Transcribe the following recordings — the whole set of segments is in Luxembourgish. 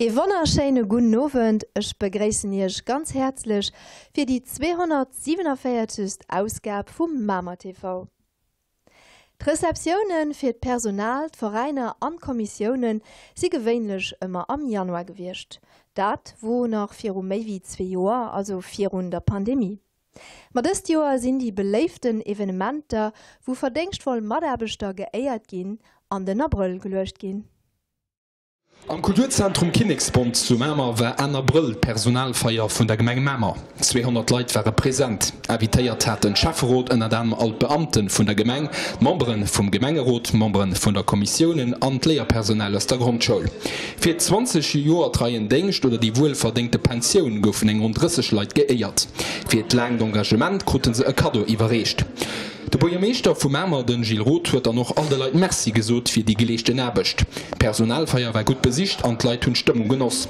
Ee wonnerschéine gudden Owend, ech begréissen Iech ganz häerzlech fir déi 247. Ausgab vum Mamer TV. D'Receptioune fir d'Personal, d'Veräiner an d'Kommissioune si gewéinlech ëmmer am Januar gewiescht. Dat wor nach viru méi wéi zwee Joer, also virun der Pandemie. Ma dëst Joer sinn déi beléiften Evenementer, wou verdéngschtvoll Mataarbechter geéiert ginn, an den Abrëll geluecht ginn. Am Kulturzentrum Kinneksbond zu Mamer war Enn Abrëll d'Personalfeier vun der Gemeng Mamer. 200 Leit ware present. Invitéiert hat den Schäfferot, ënnert anerem all d'Beamten vun der Gemeng, d'Memberen vum Gemengerot, d'Memberen vun der Kommissiounen an d'Léierpersonal aus der Grondschoul. Fir 20 Joer treien Déngscht oder déi wuelverdéngte Pensioun goufen eng ronn 30 Leit geéiert. Fir d'laangt Engagement krute se e Kaddo iwwerreecht. De Buergermeeschter vu Mamer, den Gilles Roth, huet dann och all de Leit Merci gesot fir déi geleeschten Aarbecht. D'Personalfeier war gutt besicht an d'Leit hunn d'Stëmmung genoss.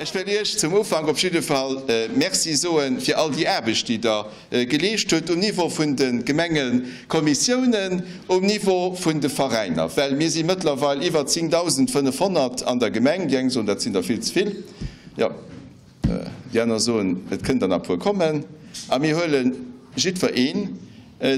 Ech wëll Iech zum Ufank op jidde Fall Merci soe fir all déi Aarbecht, déi Der geleescht hutt um Niveau vun de Gemengekommissiounen, um Niveau vun de Veräiner, well mir si mëttlerweil iwwer 10.500 an der Gemeng. Déi eng soen, dat sinn der vill ze vill. Jo. Déi aner soen, et kënnt der nach e puer kommen. A mir huele jiddwer een,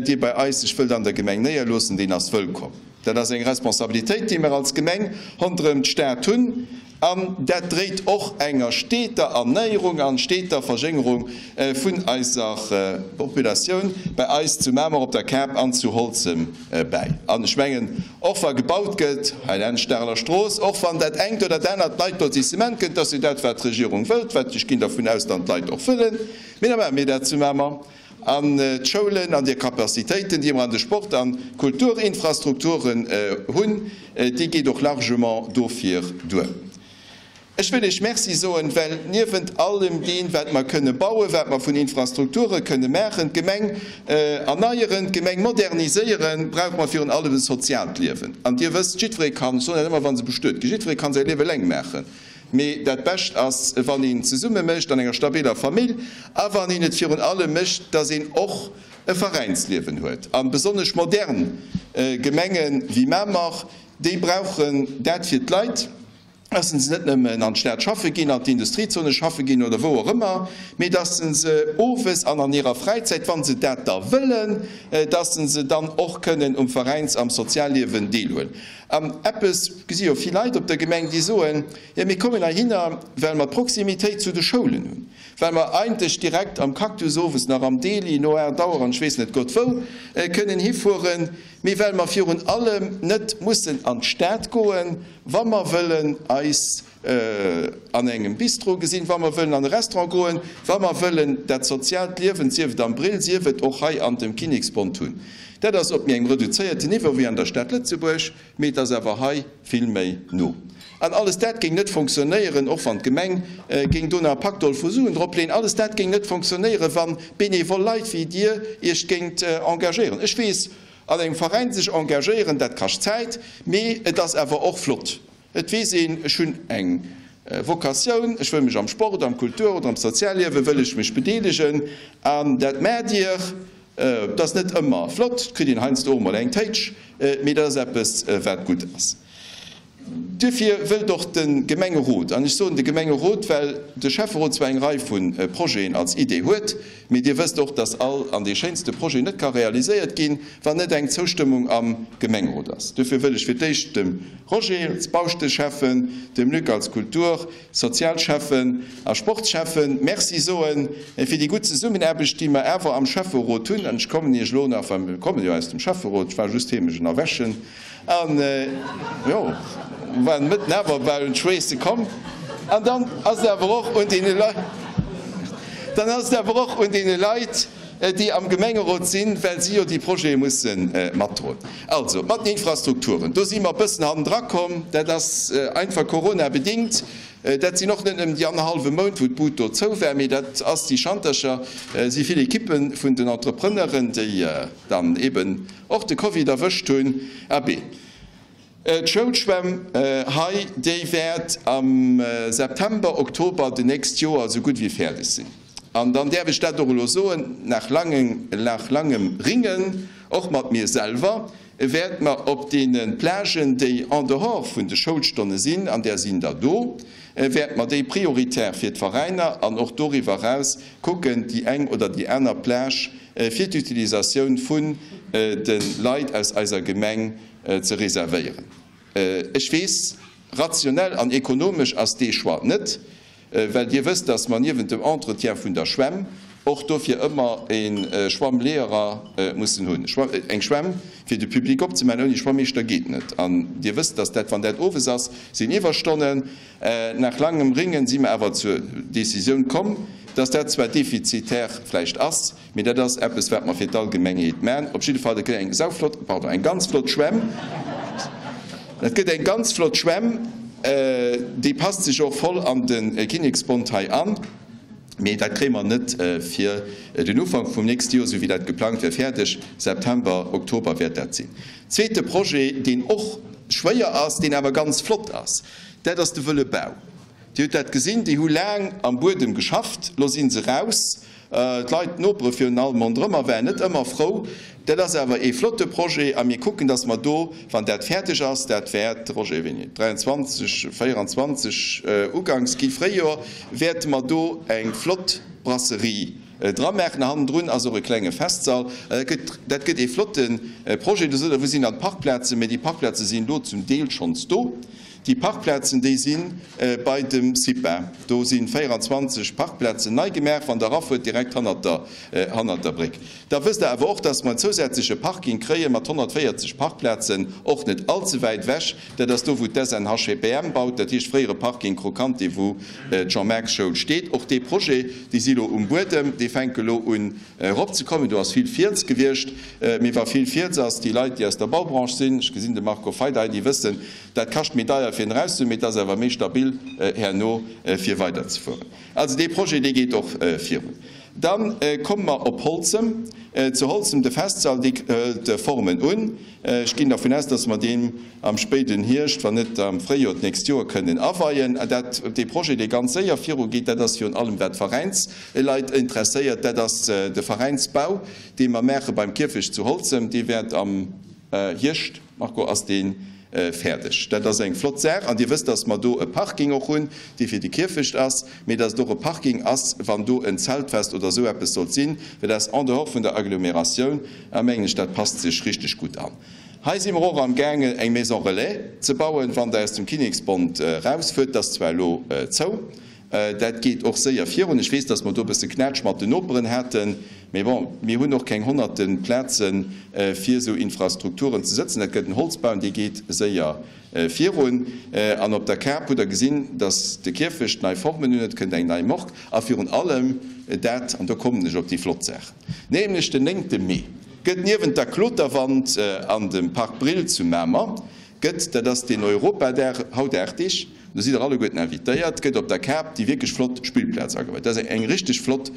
dee bei eis sech wëllt an der Gemeng néierloossen, deen ass wëllkomm. Dat ass eng Responsabilitéit, déi mir als Gemeng ronderëm d'Stad hunn. An dat dréit och enger steter Erneierung an steter Verjéngerung vun eiser Populatioun bei eis zu Mamer op der Kap an zu Holzem bäi. An ech mengen, och wa gebaut gëtt hei laanscht d'Areler Strooss, och wann dat engt oder dat anert neit Lotissement kënnt, dass jo dat, wat d'Regierung wëllt, wat, ech ginn dervun aus, dann d'Leit och wëllen, mee da maache mir dat zu Mamer. An d'Schoulen an déi Capacitéiten, déi mer an de Sport a Kulturinfrastrukturen hunn, déi geet och largement dofir duer. Ech wëll Iech Merci soen, well niewent allem deem, wat mer kënne bauen, wat mer vun Infrastrukture kënne maachen, d'Gemeng erneieren, d'Gemeng moderniséieren, brauche mer virun allem e soziaalt Liewen. An Dir wësst, jiddweree kann, ech soen dat ëmmer, wa se bestuet ginn, jiddweree kann säi Liewe eleng maachen, mee dat Bescht ass, wann een zesumme mécht an enger stabiller Famill a wann een et virun allem mécht, dass een och e Veräinsliewen huet. A besonnesch modern Gemenge wéi Mamer, déi brauchen dat fir d'Leit. dass se net nëmmen an d'Stad schaffe ginn, an d'Industriezone schaffe ginn oder wou och ëmmer, mee dass se owes an an hirer Fräizäit, wa se dat da wëllen, dass se dann och kënnen um Veräins am Sozialliewen deelhuelen. An eppes gesi jo vill Leit op der Gemeng, déi soen, Jo, mir kommen heihinner, well mer d'Proximitéit zu de Schoulen hunn, well mer eigentlech direkt am Cactus owes nach am Deli no 8 Auer an ech weess net Gott wou kënnen hifueren, mee well mer virun allem net mussen an d'Stad goen, wa mer wëllen eis an engem Bistro gesinn, wa mer wëllen an e Restaurant goen, wa mer wëllen dat soziaalt Liewen, sief et am Brill, sief et och hei an dem Kinneksbond hunn. Dat ass op méi engem reduzéierten Niveau wéi an der Stad Lëtzebuerg, mee et ass awer hei vill méi no. An alles dat géing net fonctionnéieren, och wann d'Gemeng géing do nach e Pak doll vu Suen drop leeën, alles dat géing net fonctionnéieren, wa benevol Leit wéi Dir Iech géingt engagéieren. Ech weess, An engem Veräin sech engagéieren, dat kascht Zäit, mee et ass awer och flott. Et weess een, ech hunn eng Vocatioun, ech wëll mech am Sport, am Kultur oder am Sozialliewe wëll ech mech bedeelegen an dat maacht Dir. Et ass net ëmmer flott, et kritt een heiansdo och mol eng Téitsch, mee dat ass eppes, wat gutt ass. Duerfir wëllt och de Gemengerot, an ech soen de Gemengerot, well de Schäfferot zwar eng Rei vu Projeten als Idee huet, mee Dir wësst och, dass all an dee schéinste Projet net ka realiséiert ginn, wann net eng Zoustëmmung am Gemengerot ass. Duerfir wëll ech fir d'éischt dem Roger als Bauschteschäffen, dem Luc als Kultur-, Sozialschäffen a Sportschäffen Merci soe fir déi gutt Zesummenaarbecht, déi mer awer am Schäfferot hunn. An ech kommen Iech elo nach, well mir komme jo aus dem Schäfferot, ech war just heemegen erwächen, An jo, waren mëtten awer bal un d'Schweesse komm. An dann ass et awer och un deene Leit, dann ass et awer och un deene Leit, déi am Gemengerot sinn, well si jo déi Projete musse matdroen. Also, mat den Infrastrukturen, do si mer e bëssen hannendra komm. Dat ass einfach Corona-bedingt. Dat sinn och net nëmmen déi annerhallwe Mount, wou d'Bud do zou war, mee dat ass déi Schantercher, si vill Ekippe vun den Entrepreneuren, déi dann eben och de Covid erwëscht hunn. Abee, d'Schoulschwämm hei, déi wäert am September, Oktober den nächst Joer esou gutt wéi fäerdeg sinn. An dann däerf ech dat och elo soen, nach langem Ringen, och mat mir selwer, wäerte mer op deene Plagen, déi en dehors vun de Schoulstonne sinn, an där sinn der do, wäerte mer déi prioritär fir d'Veräiner an och doriwwer eraus kucken, déi eng oder déi aner Plage fir d'Utilisatioun vun de Leit aus eiser Gemeng ze reservéieren. Ech weess, rationell an ekonomesch ass dee Choix net, Well Dir wësst, dass mer niewent dem Entretien vun der Schwämm och dofir ëmmer e Schwammleerer mussen hunn. Eng Schwämm fir de Public opzemaachen ouni Schwammeeschter geet net. An Dir wësst, dass dat, wann dat owes ass, sinn Iwwerstonnen. Nach langem Ringen si mer awer zur Décisioun komm, dass dat zwar defizitär vläicht ass, Mee dat ass eppes, wat mer fir d'Allgemengheet maachen. Op jidde Fall, dat gëtt eng sauflott, pardon, eng ganz flott Schwämm. Dat gëtt eng ganz flott Schwämm. Déi passt sech och voll an de Kinneksbond hei an. Mee dat kréie mer net fir den Ufank vum nächste Joer, esou wéi dat geplangt war, fäerdeg. September, Oktober wäert dat sinn. Zweete Projet, deen och schwéier ass, deen awer ganz flott ass, dat ass de Wëlle Bau. Dir hutt dat gesinn, déi hu laang am Buedem geschafft, lo si se raus. D'Leit, d'Nopere virun allem ronderëmmer waren net ëmmer frou. Dat ass awer ee flotte Projet a mir kucken, datt mer do, wann dat fäerdeg ass, dat wäert, Roger, wéini, 23, 24 uganks gi, Fréijoer, wäerte mer do eng flott Brasserie dra maachen. Hannendrun ass och e klenge Festsall. Dat gëtt, dat gëtt ee flotte Projet. Do sot Der, wou sinn dann d'Parkplazen? Mä déi Parkplaze sinn elo zum Deel schonns do. Déi Parkplazen, déi si bei dem CIPA. Do si 24 Parkplazen nei gemaach, wann Der erafuert, direkt hannert der, hannert der Bréck. Da wësst Der awer och, dass mer en zousätzleche Parking kréie mat 140 Parkplazen, och net allze wäit ewech. Dat ass do, wou d'SNHCPM baut, dat heescht fréiere Parking Crocanté, wou d'Jean-Marx-Schoul steet. Och dee Projet, déi si elo um Buedem, déi fänke elo un eropzekommen. Do ass vill Fiels gewiescht. Mee wa vill Fiels ass, déi Leit, déi aus der Baubranche sinn, ech gesinn de Marco Feyder hei, déi wëssen, Dat kascht méi deier fir en erauszehuelen, mee et ass awer méi stabil herno fir weiderzefueren. Also dee Projet, dee geet och virun. Da komme mer op Holzem. Zu Holzem, de Festsall, dee hëlt Formen un. Ech ginn dervun aus, dass mer deen am spéiden Hierscht, wann net am Fréijoer d'nächst Joer kënnen aweien. Dat, dee Projet, dee ganz séier virugeet, dat ass virun allem wat d'Veräinsleit interesséiert, dat ass de Veräinsbau, dee mer maache beim Kierfecht zu Holzem. Dee wäert am Hierscht, Marco, ass dee fäerdeg. Dat ass eng flott Saach. An Dir wësst, dass mer do e Parking och hunn, dee fir de Kierfecht ass, mee dass et och e Parking ass, wann do en Zeltfest oder esou eppes sollt sinn, well dat ass en dehors vun der Agglomeratioun a mengen ech, dat passt sech richteg gutt an. Hei si mer och amgaangen, eng Maison relais ze bauen, wann Der aus dem Kinneksbond erausfuert. Dat ass zwar elo zou, Dat geet och séier virun. Ech weess, dass mer do e bësse Knätsch mat den Noperen haten. Mee bon, mir hunn och keng honnerte Plaze fir esou Infrastrukturen ze sëtzen. Dat gëtt en Holzbau an dee geet séier virun. An op der Kap hutt Der gesinn, dass de Kierfecht nei Formen hunn. Et kënnt eng nei Morgue. A virun allem dat, an do kommen ech op déi flott Saach, nämlech den néngte Mee gëtt niewent der Kloterwand an dem Park Brill zu Mamer, gëtt, dat ass deen Europadag, haut 8 Deeg, do sidd Der alleguerten invitéiert, gëtt op der Kap déi wierklech flott Spillplaz ageweit. Dat ass eng richteg flott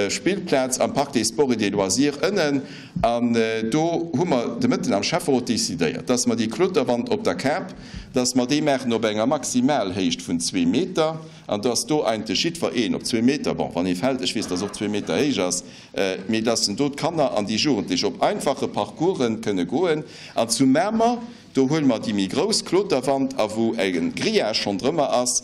Spillplaz am Parc des Sports et des Loisirs ënnen. An do hu mer de Mëtten am Schäfferot decidéiert, dass mer déi Kloterwand op der Kap, dass mer déi maachen op enger Maximalhéicht vun zwee Meter an dass do eigentlech jiddwer een op zwee Meter, bon, wann ee fält, ech weess, dass och zwee Meter héich ass, mee dass en do d'Kanner an déi Jugendlech op einfache Parcoursen kënne goen. An zu Mamer, Do huele mer déi méi grouss Kloterwand a wou e Grillage ronderëmmer ass.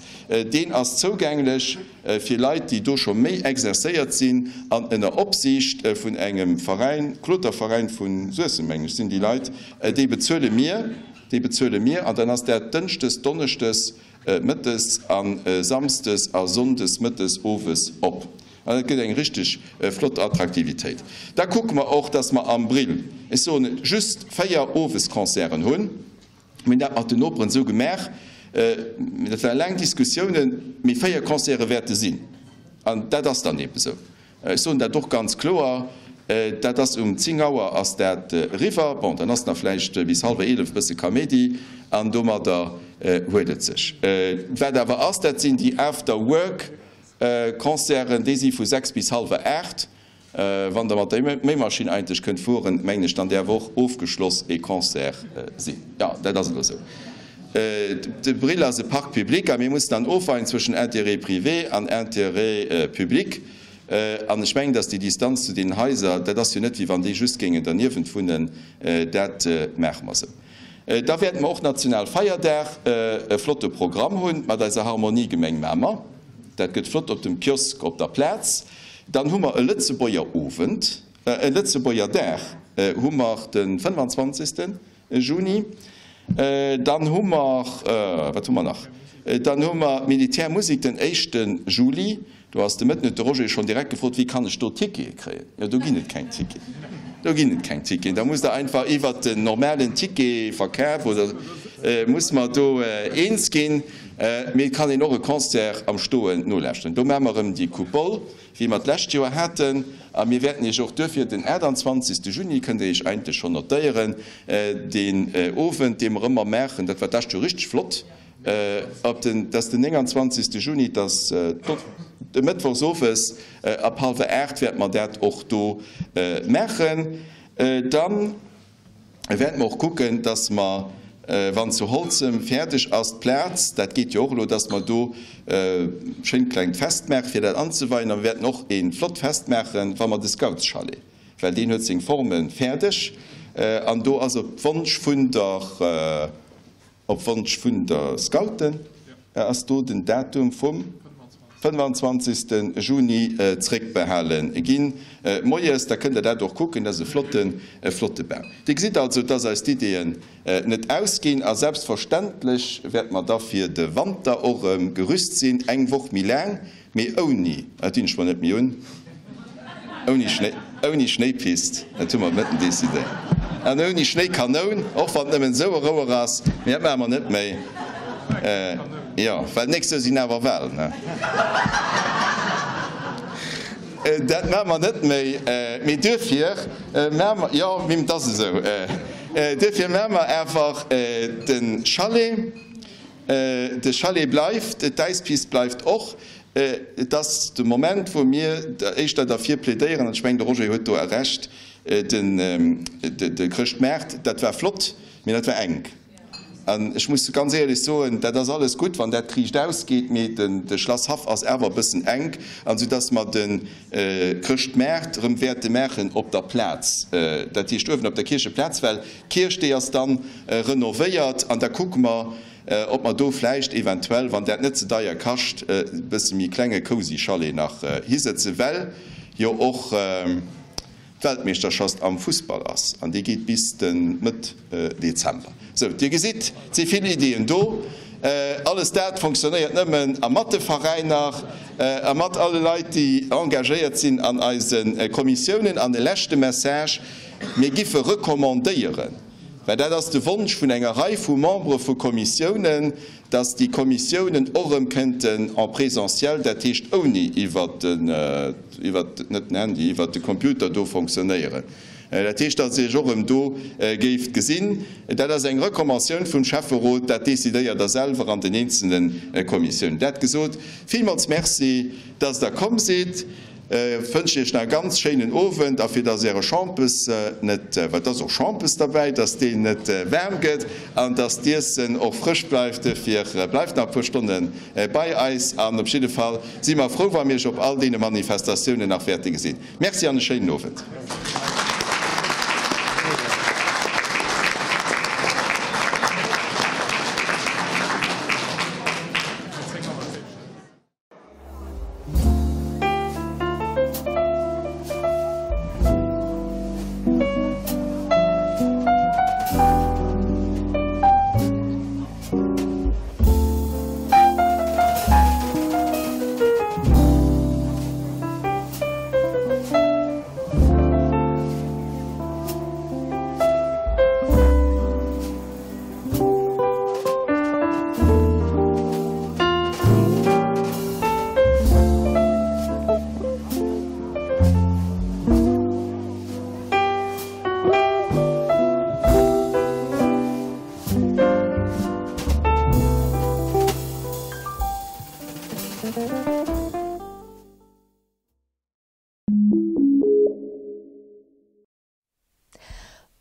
Deen ass zougänglech fir Leit, déi do scho méi exercéiert sinn an ënner Opsiicht vun engem Veräin, Kloterveräin vu Suessem, mengen ech, sinn déi Leit. Déi bezuele mir, déi bezuele mir an dann ass dat dënschdes, donneschdes mëttes a samsdes a sonndes mëttes owes op. An et gëtt eng richteg flott Attraktivitéit. Da kucke mer och, dass mer am Brill, ech soen et, just 4 Owesconcerten hunn. Mir hunn dat mat den Noperen esou gemaach, dat ware laang Diskussiounen, mee 4 Concerte wäerte sinn. An dat ass dann eeben esou. Ech soen dat och ganz kloer, dat ass um 10 Auer ass dat eriwwer. Bon, dann ass nach vläicht bis hallwer 11 e bësse Kaméidi an domadder. huet et sech. Wat awer ass, dat sinn déi After Work Concerten, déi si vu 6 bis hallwer 8. Wann Der mat der Méimaschinn eigentlech kënnt fueren, mengen ech, dann däerf och ofgeschloss ee Concert sinn. Jo, dat ass elo esou. De Brill ass e Parc public a mir mussen dann ofweien zwëschen Intérêt privé an Intérêt public. An ech mengen, dass déi Distanz zu deenen Haiser, dat ass jo net, wéi wann déi just géingen derniewent wunnen. Dat maache mer esou. Da wäerte mer och Nationalfeierdag e flotte Programm hunn mat eiser Harmonie Gemeng Mamer. Dat gëtt flott op dem Kiosk op der Plaz. Dann hu mer e Lëtzebuerger Owend, e Lëtzebuerger Dag hu mer de 25. Juni. Dann hu mer, wat hu mer nach? Dann hu mer d'Militärmusek den éischte Juli. Do ass de Mëtten, huet de Roger schonn direkt gefrot, wéi kann ech do Tickete kréien? Jo, do ginn et keng Ticketen. Do ginn et keng Ticketen. Da musst Der einfach iwwert den normalen Ticketverkaf oder muss mer do eens ginn. Mee et kann een och e Concert am Stoen nolauschteren. Do maache mer erëm déi Coupole, wéi mer d'lescht Joer haten. A mir wäerten Iech och duerfir den 28. Juni, kënnt Der Iech eigentlech schonn notéieren, deen Owend, dee mer ëmmer maachen, dat war d'lescht Joer richteg flott, op den, dat ass den 29. Juni, dat ass de Mëttwochs owes ab hallwer 8 wäerte mer dat och do maachen. Dann. Wäerte mer och kucken, dass mer, wann zu Holzem fäerdeg ass, d'Plaz, dat geet jo och elo, dass mer do e schéint klengt Fest maachen, fir dat anzeweien. A mir wäerten och e flott Fest maachen, wa mer de Scoutschalet, well deen huet seng Forme fäerdeg an do ass op Wonsch vun der, Op Wonsch vun der Scouten ass do den Datum vum 25. Juni zréckbehale ginn. Moies, da kënnt der dat och kucken, dat ass e flotten, e flotte Bam. Dir gesitt also, dass eis d'Ideeën net ausginn a selbstverständlech wäerte mer da fir de Wanter och erëm gerüst sinn, eng Woch méi laang. Mee ouni, dat dinn ech mer net méi un, ouni Schnéi, ouni Schnéipist, dat hu mer mëtten decidéiert, an ouni Schnéikanoun, och wann et nëmmen esou e Rouer ass, mee dat maache mer net méi, jo, well d'nächst Joer sinn awer Wahlen, ne? Dat maache mer net méi, mee duerfir maache mer, jo, mee et ass esou, duerfir maache mer awer de Chalet. De Chalet bleift, d'Äispist bleift och. Et ass de Moment, wou mir éischter derfir plädéieren, an ech mengen, de Roger huet do Recht, de Chrëschtmaart, dat war flott, mee dat war enk. An ech muss ganz éierlech soen, dat ass alles gutt, wann dat riicht ausgeet, mee de Schlasshaff ass awer e bëssen enk, an soudass mer de Chrëschtmaart erëm wäerte maachen op der Plaz, dat heescht uewen op der Kiercheplaz, well D'Kierch, déi ass dann renovéiert an da kucke mer, ob mer do vläicht eventuell, wann dat net ze deier kascht, e bësse méi klenge cosy Chalet nach hisëtzen, well jo och d'Weltmeeschterschaft am Fussball ass an déi geet bis de Mëtt Dezember. Sou, Dir gesitt, et si vill Iddien do. Alles dat fonctionnéiert nëmmen a mat de Veräiner a mat alle Leit, déi engagéiert sinn an eise Kommissiounen. An e leschte Message, Mir giffe recommandéieren, well dat ass de Wonsch vun enger Rei vu Membere vu Kommissiounen, dass déi Kommissiounen och erëm kënnten en présentiel, dat heescht ouni iwwert den, iwwert, net den Handy, iwwert de Computer do fonctionnéieren. Dat heescht, dass Dir Iech och erëm do géift gesinn. Dat ass eng Recommandatioun vum Schäfferot, dat decidéiert Der selwer an den eenzelne Kommissiounen. Dat gesot, villmools Merci, dass Der komm sidd. Wënschen iech nach e ganz schéinen Owend a fir dass äre Schampes net, well et ass och Schampes derbäi, dass deen net waarm gëtt an dass d'Iessen och frësch bleift. Duerfir bleift nach e puer Stonne bei eis an op jidde Fall si mer frou wa mir iech op all deene Manifestatiounen nach wäerte gesinn. Merci an e schéinen Owend.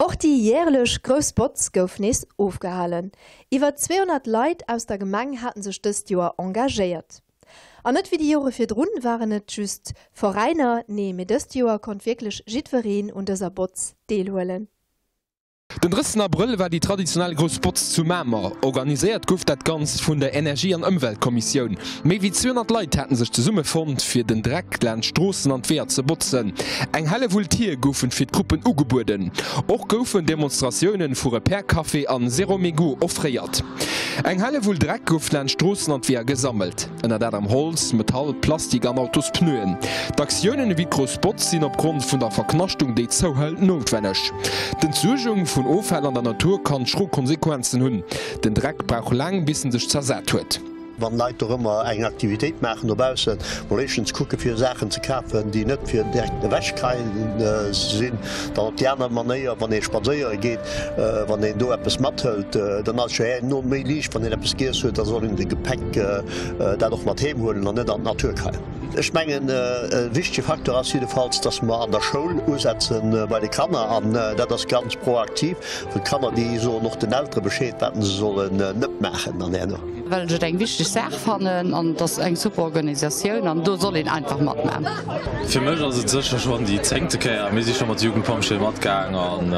Och déi järlech Grouss Botz gouf nees ofgehalen. Iwwer 200 Leit aus der Gemeng haten sech dëst Joer engagéiert. An net wéi déi Jore virdrun waren et just Veräiner, nee mee dëst Joer konnt wierklech jiddwereen un dëser Botz deelhuelen. Den 30 Abrëll war déi traditionell Grouss Botz zu Mamer. Organiséiert gouf dat Ganzt vun der Energie an Ëmweltkommissioun. Méi wéi 200 Leit haten sech zesummefonnt, fir den Dreck laanscht d'Stroossen an d'Weeër ze botzen. Eng Hellewull Tier goufen fir d'Gruppen ugebueden. Och goufen Demonstratiounen vu Repair Café an Zéro Mégot offréiert. Eng Hellewull Dreck gouf laanscht d'Stroossen an d'Weeër gesammelt, ënnert anerem Holz, Metall, Plastik an Autospneuen. D'Aktiounen ewéi d'Grouss Botz sinn opgrond vun der Verknaschtung, déi zouhëlt, noutwenneg. D'Entsuergung vun Offäll an der Natur kann schro Konsequenzen hunn. Den Dreck brauch laang bis en sech zersat huet. Wann Leit dorëmmer eng Aktivitéit maachen dobaussen, mol éischtens kucke fir Saachen ze kafen, déi net fir direkt ewechkreien sinn, dann op déi aner Manéier, wann ee spadséiere geet, wann een do eppes mathëlt, dann ass et jo herno méi liicht, wann een eppes giess huet, da soll een de Gepäck dat och mat heem huelen an net an d'Natur kreien. Ech mengen, e wichtege Facteur ass jiddefalls, dass mer an der Schoul usetze bei de Kanner, an dat ass ganz proaktiv, well d'Kanner, déi soen och den Eltere Bescheed, wat se sollen net maachen dann herno. Well ech et eng wichteg Saach fannen an et ass eng super Organisatioun an do soll een einfach matman. Fir mech ass et sécher schonn déi zéngte Kéier. Mir si scho mat de Jugendpompjeeë matgaang an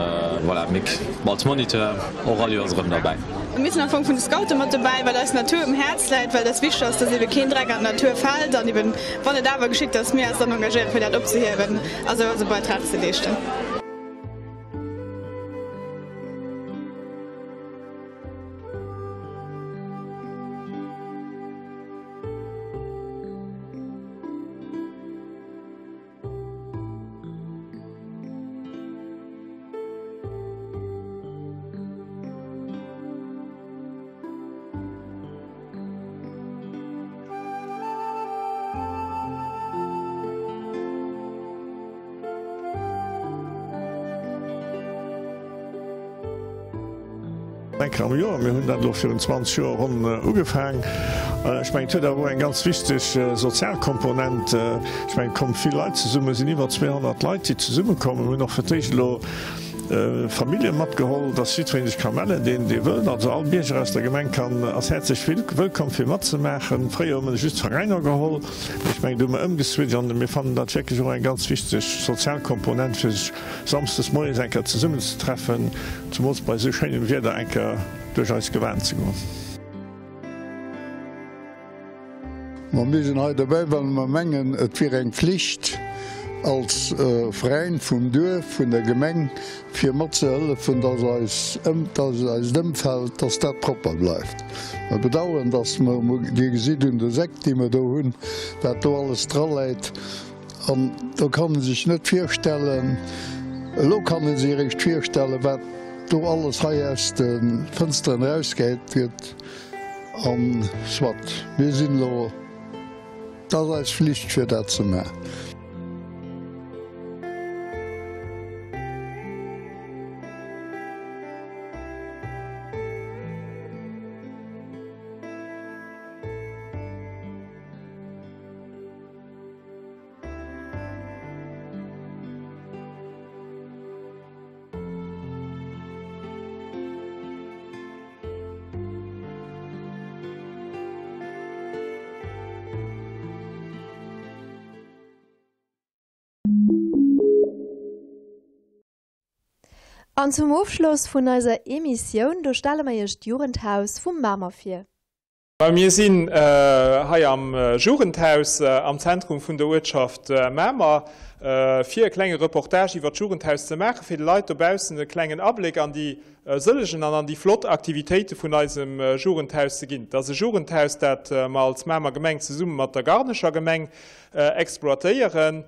voilà, mir als Moniteur och all Joers erëm derbäi. Mir sinn am Fong vun de Scoute mat dobäi, well eis d'Natur um Häerz läit, well et eis wichteg ass, dass ebe keen Dreck an d'Natur fält an eben wann et awer geschitt, dass mir eis dann engagéieren, fir dat opzehiewen a sou eise Beitrag ze leeschten. Eng Kéier am Joer, mir hunn dat elo virun 20 Joer ronn ugefaang. Ech mengen, et huet awer och eng ganz wichteg sozial Komponent. Ech mengen, et komme vill Leit zesummen, et sinn iwwer 200 Leit, déi zesummekommen. Mir hunn och fir d'éischt elo Famillje matgeholl, dass jiddweree sech ka mellen, deen dee wëllt. Also all Bierger aus der Gemeng kann, ass häerzlech wëllkomm fir matzemaachen. Fréier hu mer just Veräiner geholl, mee ech mengen, do hu mer ëmgeswitcht an mir fannen dat wierklech och eng ganz wichteg sozial Komponent, fir sech samsdes moies eng Kéier zesummenzetreffen, zemools bei esou schéinem Wieder eng Kéier duerch eis Gewan ze goen. Ma mir sinn hei dobäi, well mer mengen, et wier eng Flicht als Veräin vum Duerf, vun der Gemeng, fir matzehëllefen, dass eis, dass eist Ëmfeld, dass dat propper bleift. Mer bedauern, dass mer, Dir gesitt un de Säck, déi mer do hunn, wat do alles draläit. An do kann ee sech net virstellen, elo kann ee sech eréischt virstellen, wat do alles hei aus de Fënsteren erausgehäit gëtt. An soit, mir sinn elo, et ass eis Flicht fir dat ze maachen. An zum Ofschloss vun eiser Emissioun, do stelle mer iech d'Jugendhaus vu Mamer vir. Mir sinn hei am Jugendhaus am Zentrum vun der Uertschaft Mamer, fir e klenge Reportage iwwer d'Jugendhaus ze maachen, fir de Leit dobaussen e klengen Abléck an déi sëllegen an an déi flott Aktivitéite vun eisem Jugendhaus ze ginn. Et ass e Jugendhaus, dat mer als Mamer Gemeng zesumme mat der Garnecher Gemeng exploitéieren.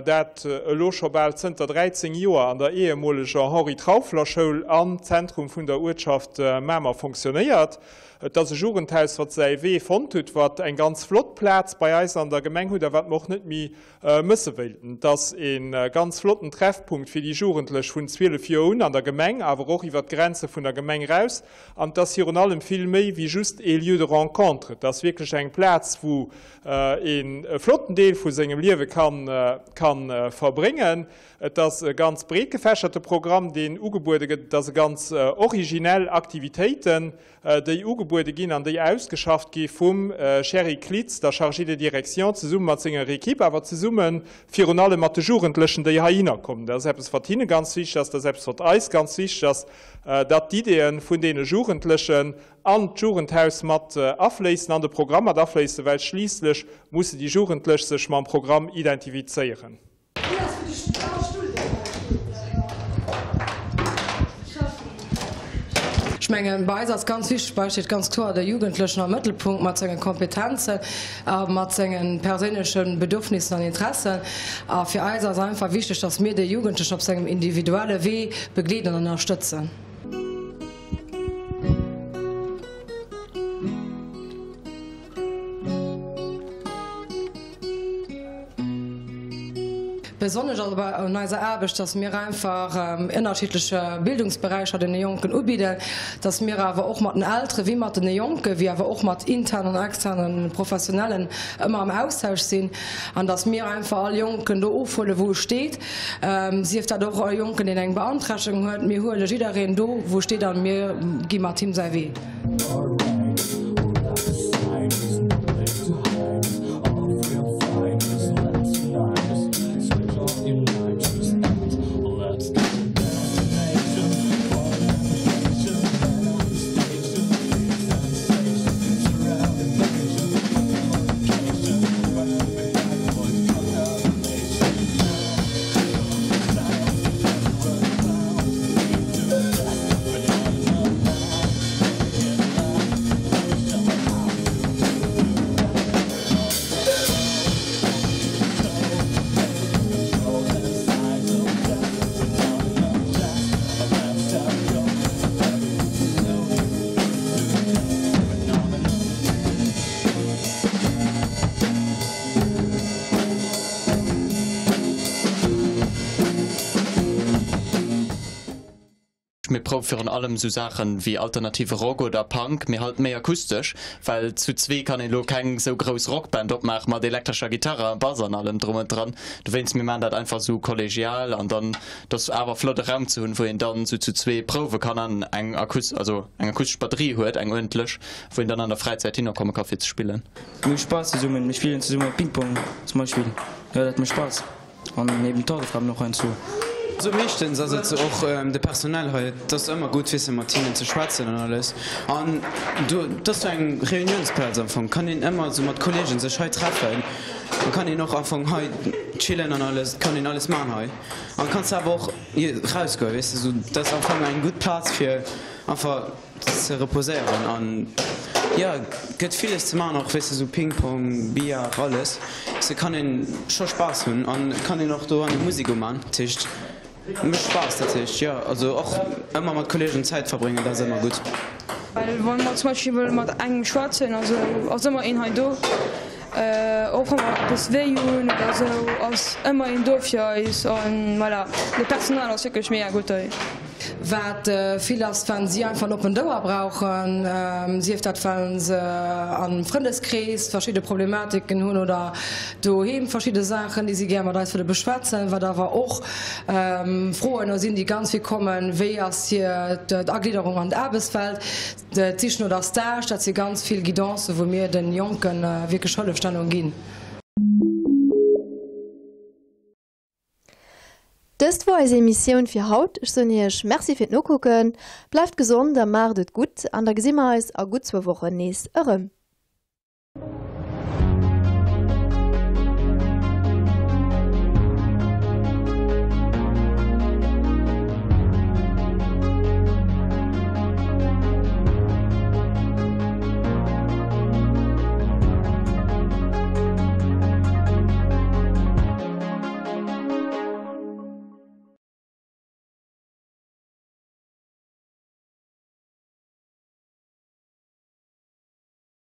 Dat elo scho bal zënter 13 Joer an der ehemoleger Henri Trauffler Schoul am Zentrum vun der Uertschaft Mamer fonctionnéiert. Et ass e Jugendhaus, wat säi Wee fonnt hutt, wat eng ganz flott Plaz bei eis an der Gemeng hutt a wat mer och net méi mësse wéilten. Et ass e ganz flotten Treffpunkt fir déi Jugendlech vun 12 Joer un an der Gemeng, awer och iwwert d'Grenze vun der Gemeng raus. An et ass virun allem vill méi wéi just ee Lieu de rencontre. Et ass wierklech eng Plaz, wou een e flotten Deel vu sengem Liewe kann. ka verbréngen. Et ass e ganz breet gefächerte Programm, deen ugebuede gëtt. Et ass e ganz originell Aktivitéiten, déi ugebuede ginn an déi ausgeschafft gi vum Sherry Klitz, der Chargée de direction, zesumme mat senger Equipe, awer zesumme virun allem mat de Jugendlechen, déi heihinner kommen. Dat ass eppes, wat hinne ganz wichteg ass, dat ass eppes, wat eis ganz wichteg ass, datt d'Ideeë vun deene Jugendlechen an d'Jugendhaus mat afléissen, an de Programm mat afléissen, well schliisslech musse déi Jugendlech sech mam Programm identifizéieren. Ech mengen, bei eis ass ganz wichteg, bei eis steet ganz kloer de Jugendlechen am Mëttelpunkt mat senge Kompetenzen a mat senge perséinleche Bedürfnissen an Interessen. A fir eis ass einfach wichteg, dass mir de Jugendlechen op sengem individuelle Wee begleeden an ënnerstëtzen. Besonnesch ass awer un eiser Aarbecht, dass mir einfach ënnerschiddlech Bildungsberäicher deene Jonken ubidden, dass mir awer och mat den Eltere wéi mat den Jonke wéi awer och mat internen an externen Professionellen ëmmer am Austausch sinn an dass mir einfach all Jonken do ofhuelen, wou e steet, sief dat och e Jonken, deen eng Beanträchtegung huet. Mir huele jiddereen do, wou e steet a mir gi mat him säi Wee. Mir prouwe virun allem esou Saachen wéi alternative Rock oder Punk, mee halt méi akustesch, well zu zwee kann een elo keng esou grouss Rockband opmaache mat elektrescher Gitarre a Bass an allem drum und dran. Dowéinst, mir maachen dat einfach esou kollegial an dann, et ass awer flott e Raum ze hunn, wou een dann esou zu zwee prouwe kann an eng akus-, also eng akustesch Batterie huet, eng uerdentlech, wou een dann an der Fräizäit hinnerkomme ka fir ze spillen. Mir hu Spaass zesummen, mir spillen zesumme Ping-Pong zum Beispill, jo dat mécht Spaass. An eben d'Hausaufgaben och heiansdo. Also meeschtens ass et och de Personnel hei, et ass ëmmer gutt weess de mat hinnen ze schwätzen an alles an do, et ass sou eng Reuniounsplaz am Fong, kann een ëmmer sou mat Kollegen sech hei treffen, da kann een och am Fong hei chillen an alles, et kann een alles man hei an kanns awer och rausgoen weess de, sou dat ass am Fong eng gutt Plaz fir einfach. ze reposéieren an jo et gëtt villes ze man och weess de sou Ping Pong, Billard, alles se kann een scho Spaass hunn an et kann een och dohanne Musek uman dat heescht mécht Spaass dat heescht jo also och ëmmer mat Kollegen Zäit verbréngen dat ass ëmmer gutt. Well wa mer zum Beispill wëlle mat engem schwätzen also ass ëmmer een hei do. Och wa mer eppes wéi hunn oder esou ass ëmmer een do fir eis an voilà, de Personal ass wierklech mega gutt hei. Wat vill ass, wann si einfach en oppent Ouer brauchen, sief dat well se am Frëndeskrees verschidde Problematiken hunn oder doheem verschidde Saachen, déi si gär mat eis wëlle beschwätzen. Wat awer och Froen sinn, déi ganz vill kommen, Wéi ass hir d'Aglidderung an d'Aarbechtswelt? D'Sich no der Stage, dat si ganz vill Guidancen, wou mir de Jonke wierklech Hëllefstellung ginn. Dëst wor eis Emissioun fir haut. Ech soen iech Merci fir d'Nokucken. Bleift gesond a maacht et gutt an da gesi mer eis a gutt zwou Wochen nees erëm.